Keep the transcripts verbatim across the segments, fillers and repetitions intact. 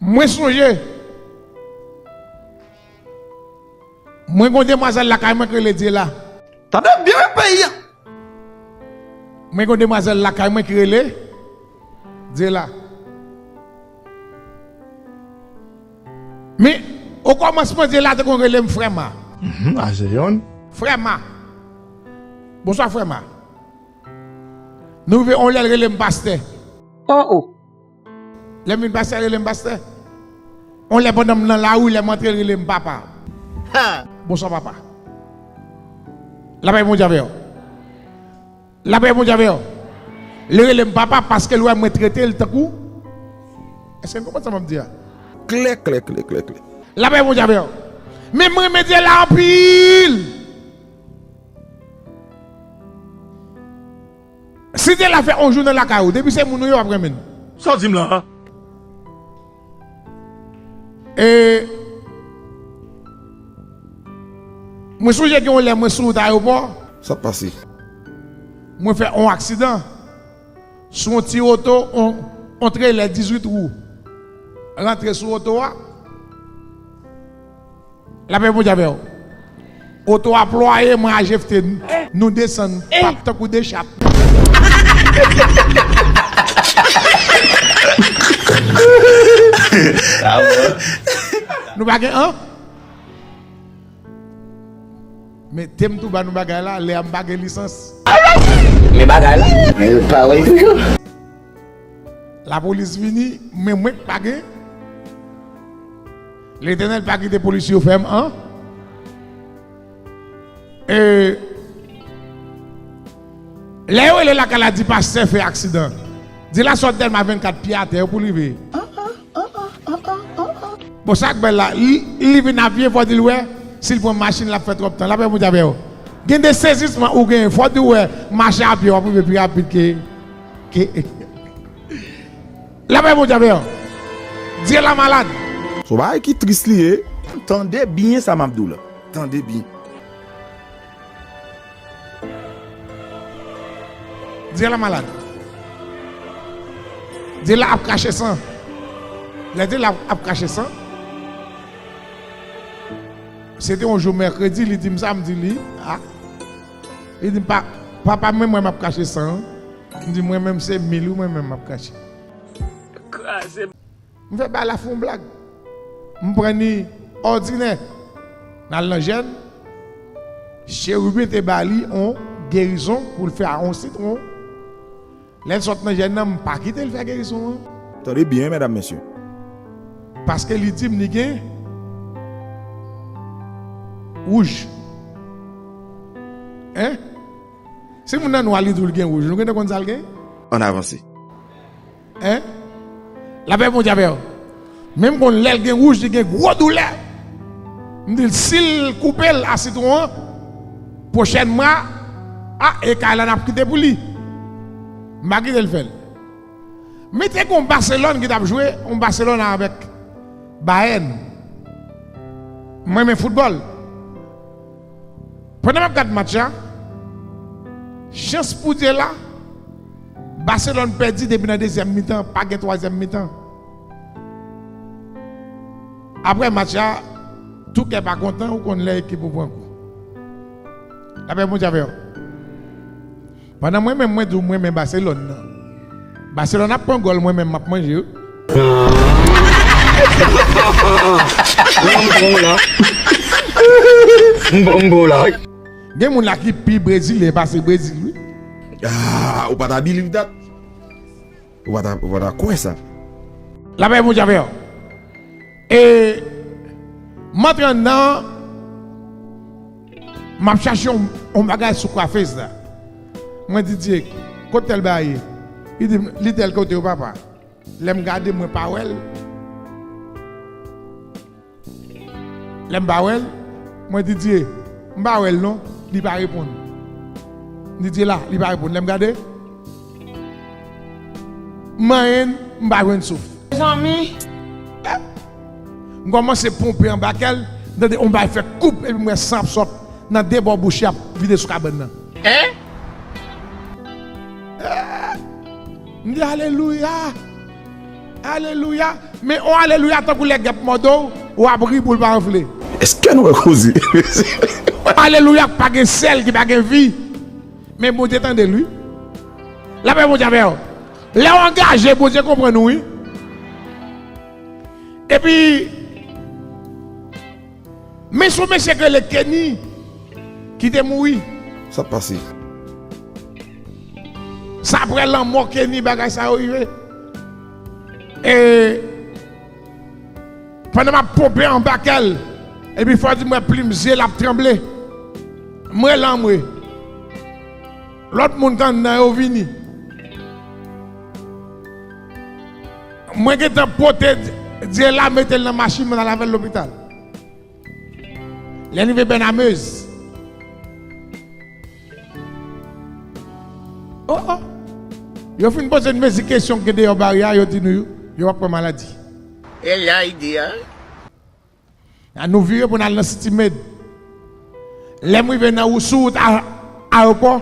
Mwen sonje, mwen gon demwazèl lakay mwen ki rele Dyela. Tande byen wi peyi a. Mwen gon demwazèl lakay mwen ki rele Dyela. Men, okòmansman Dyela te konn rele m Frè Ma. Mhm, a se yonn. Frè Ma. Bonswa Frè Ma. Nou rive on lè l rele m pastè. Oh, oh. Lè m vin pastè, l rele m pastè. On lè pandan m nan lari, lè m antre, l rele m papa. Ha! Bonswa papa. Lapè Bondye avè w. Lapè Bondye avè w. Li rele m papa paske l wè mwen trete l tankou. Èske n konprann sa m ap di a? Klè, klè, klè, klè, klè. Lapè Bondye avè w. Men mwen renmen Dyela anpil. Si Dyela fè on jou nan lakay ou, depi se moun ou ye, w ap renmen l. Sa w di m la a? E, mwen sonje gen yon lè mwen sou wout ayewopò. Sa k pase? Mwen fè yon aksidan sou yon ti oto, yon, yon trelè dizuit wou. Rantre sou oto a. Lapè Bondye avè w. Oto a plwaye, mwen a jefte n. Nou desann, pap tankou de chat. Nou pa gen an? Mete m tou ba nou bagay la, lè a m pa gen lisans. Men bagay la. Men yo pa wè l toujou. Lapolis vini, men mwen k pa gen. Letènèl pa kite polis yo fè m an. E, lè yo rele lakay la, di pastè fè aksidan. Di la sòt Dèlma vennkat pye atè yo pou l rive. Bon, sa k bèl la, li, li vin a pye, fò di l wè, si l pran machin, l ap fè twòp tan. Lapè Bondye avè w. Gen de sezisman ou genyen, fò di w wè, mache a pye, w ap rive pi rapid ke, ke. Lapè Bondye avè w. Dyela malad. Se yon bagay ki tris li ye. Tande byen sa m ap di w la. Tande byen. Dyela malad. Dyela ap krache san. Lè Dyela ap krache san, se te yon jou mèkredi, li di m sa, m di li, a. Li di m, pa, papa, men mwen m ap krache san. M di, mwen menm se mil wi, mwen menm m ap krache. Kraze. M fè bagay la fè yon blag. M pran ni òdinè. N al nan jèn. Cheriben te ba li yon gerizon pou l fè a yon sitwon. Lè l sot nan jèn nan, m pa kite l fè gerizon an. Tande byen, medam, mesye. Paske li di m li gen wouj. Hein? Si moun nan nwa, li di w li gen wouj, nou gentan konn sa l gen? Ann avanse. Hein? Lapè Bondye avè w. Men m konn lè l gen wouj, li gen gwo doulè. M di l, si l koupe l a sitwon an, pwochèn mwa, a, e kay la n ap kite pou li. M pa kite l fè l. Men te gen yon Baselòn ki t ap jwe, yon Baselòn avèk Bayèn. Mwen renmen foutbòl. Pandan m ap gad match la, chans pou Dyela, Baselòn pèdi depi nan dezyèm mitan, pa gen twazyèm mitan. Apre match la, tou kè pa kontan, ou konn lè ekip ou pran kou. Lapè Bondye avè w. Pandan mwen menm, mwen di w mwen renmen Baselòn nan. Baselòn ap pran gòl, mwen menm m ap manje wi. M bon la. M bon, m bon la. Gen moun la ki pi brezilyen pase Brezil wi. Ah, ou pa ta believe that. Ou pa ta, ou pa ta kwè sa. Lapè Bondye avè w. E m antre anndan, m ap chache yon, yon bagay sou kwafez la. Mwen di, Dye, kote tèl bagay ye? Li di m, li tèl kote wi papa. Lè m gade, mwen pa wè l. Lè m pa wè l, mwen di Dye, m pa wè l non, li pa reponn. M di Dye la, li pa reponn. Lè m gade, m manyen, m pa jwenn souf. Mezanmi. M kòmanse ponpe anba kè l, m tande yon bagay fè koup, epi m wè san ap sot nan de bò bouch li ap vide sou kabann nan. Hein? M di, alelouya! Alelouya. Men yon alelouya tankou lè gèp mòde w, w ap ri pou l pa anfle. Èske nou wè koze? Alelouya k pa gen sèl, ki pa gen vi. Men Bondye tande l, wi. Lapè Bondye avè w. Lè w angaje, Bondye konprann ou, wi. Epi, men se yon mesye ki rele Kenny ki te mouri. Sa pase. Se apre lanmò Kenny bagay sa yo rive. E pandan m ap ponpe anba kè l, epi fò di m wè plim zye l ap tranble. M rele anmwe. Lòt moun k anndan yo vini. Mwen gentan pote Dyela, mete l nan machin, mwen al avè l lopital. Lè n rive Bènamez. Oh, oh. Yo fin poze n mezi kesyon ki gen deyò baryè a, yo di nou yo, yo p ap pran maladi. E la ide a. A nou vire pou n al nan City Med. Lè m rive nan ou sou wout a, ayewopò,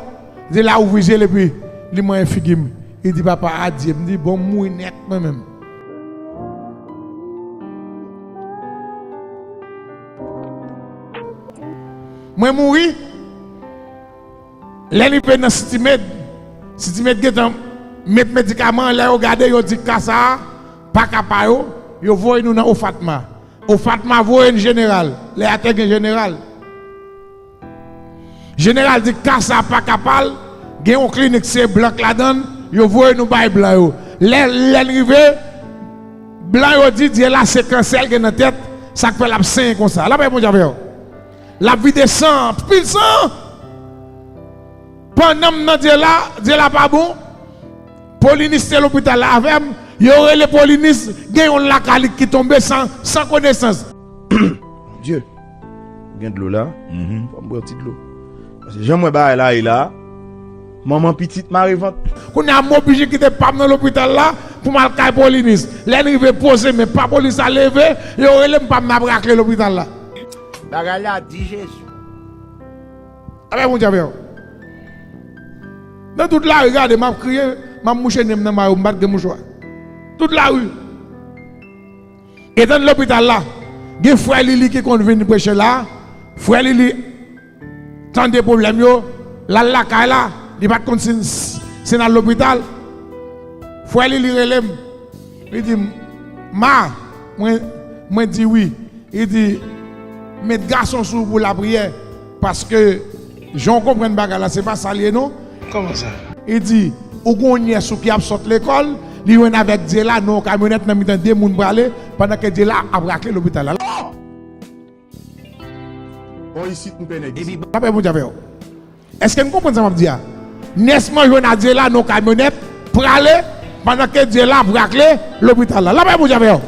Dyela ouvri zye l epi li manyen figi m. Li di, "Papa, adye." M di, "Bon, m mouri nèt mwen menm." Mwen mouri. Lè n rive nan City Med, City Med gentan met medikaman, lè yo gade, yo di ka sa a pa ka pa yo, yo voye nou nan Ofatma. Ofatma voye n Jeneral, lè a te gen Jeneral. Jeneral di ka sa a pa ka pa l, gen yon klinik se blan k ladan l, yo voye nou bay blan yo. Lè, lè n rive, blan yo di Dyela se kansè l gen nan tèt, sa k fè l ap senyen konsa. Lapè Bondye avè w. L ap vide san, anpil san. Pandan m nan Dyela, Dyela pa bon. Polinis te lopital la avè m. Yo rele Polinis, gen yon lakay li ki tonbe san, san konesans. Dye, gen dlo la. Fò m bwè yon ti dlo. Paske jan m wè bagay la ye la, manman pitit mare vant. Kounye a, m oblije kite pa m nan lopital la pou m al kay Polinis. Lè n rive poze men, pa Polinis la leve, yo rele m, pa m nan ap rakle lopital la. Bagay la di Jezi. Apre Bondye avè w. Nan tout lari, gade, m ap kriye, m ap mouche nen m nan mayo, m pa t gen mouchwa. Tout lari. Etan lopital la, gen frè Lili ki konn vin preche la. Frè Lili tande pwoblèm yo, l al lakay la, li pa t konn si, si n al lopital. Frè Lili rele m, li di m, "Ma," mwen, mwen di, "Wi." Li di, "Met gason sou ou pou lapriyè, paske jan w konprann bagay la, se pa sa l ye non." Kòman sa? Li di, "Ou gon nyès ou ki ap sot lekòl, li jwenn avèk Dyela nan yon kamyonèt nan mitan de moun prale, pandan ke Dyela ap rakle lopital la." Bon, isit m pè nèg isit. Lapè Bondye avè w. Èske n konprann sa m ap di a? Nyès mwen jwenn a Dyela nan yon kamyonèt, prale, pandan ke Dyela ap rakle lopital la. Lapè Bondye avè w.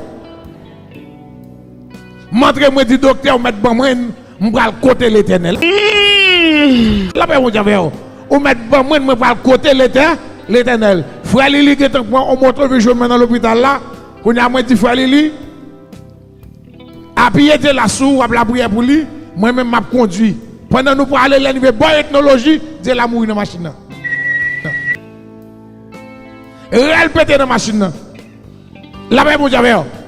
M antre, mwen di doktè, ou mèt ban mwen, m pral kote Letènèl. Lapè Bondye avè w. Ou mèt ban mwen, mwen pral kote Letè-, Letènèl. Frè Lili gentan pran yon moto, vin jwenn mwen nan lopital la. Kounye a, mwen di frè Lili, apiye Dyela sou ou, w ap lapriyè pou li, mwen menm m ap kondui. Pandan nou prale, lè n rive bò Etnoloji, Dyela mouri nan machin nan. Rèl pete nan machin nan. Lapè Bondye avè w.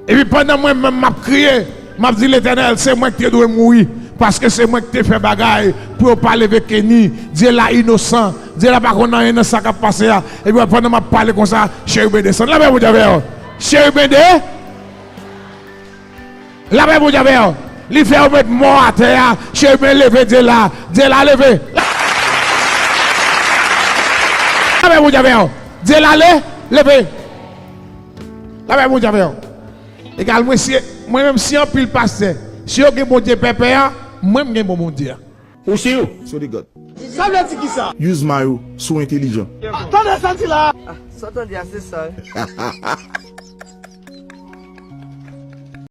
Epi pandan mwen menm m ap kriye, m ap di, "Letènèl, se mwen ki te dwe mouri, paske se mwen ki te fè bagay pou yo pa leve Kenny. Dyela inosan, Dyela pa konn anyen nan sa k ap pase a." Epi pandan m ap pale konsa, cherubin desann. Lapè Bondye avè w. Cherubin de Lapè Bondye avè w. Li fè yo met mò atè a. Cherubin leve Dyela. Dyela leve. Lapè Bondye avè w. Dyela le, leve. Lapè Bondye avè w. Egal mwen si, mwen menm si anpil pastè, si yo gen Bondye pèpè a, mwen m gen bon Bondye a. Ou si w? Sou li gòt. Sa vle di kisa? Use mayo, si w entelijan. Tande sa di la. Sa w tande a se sa.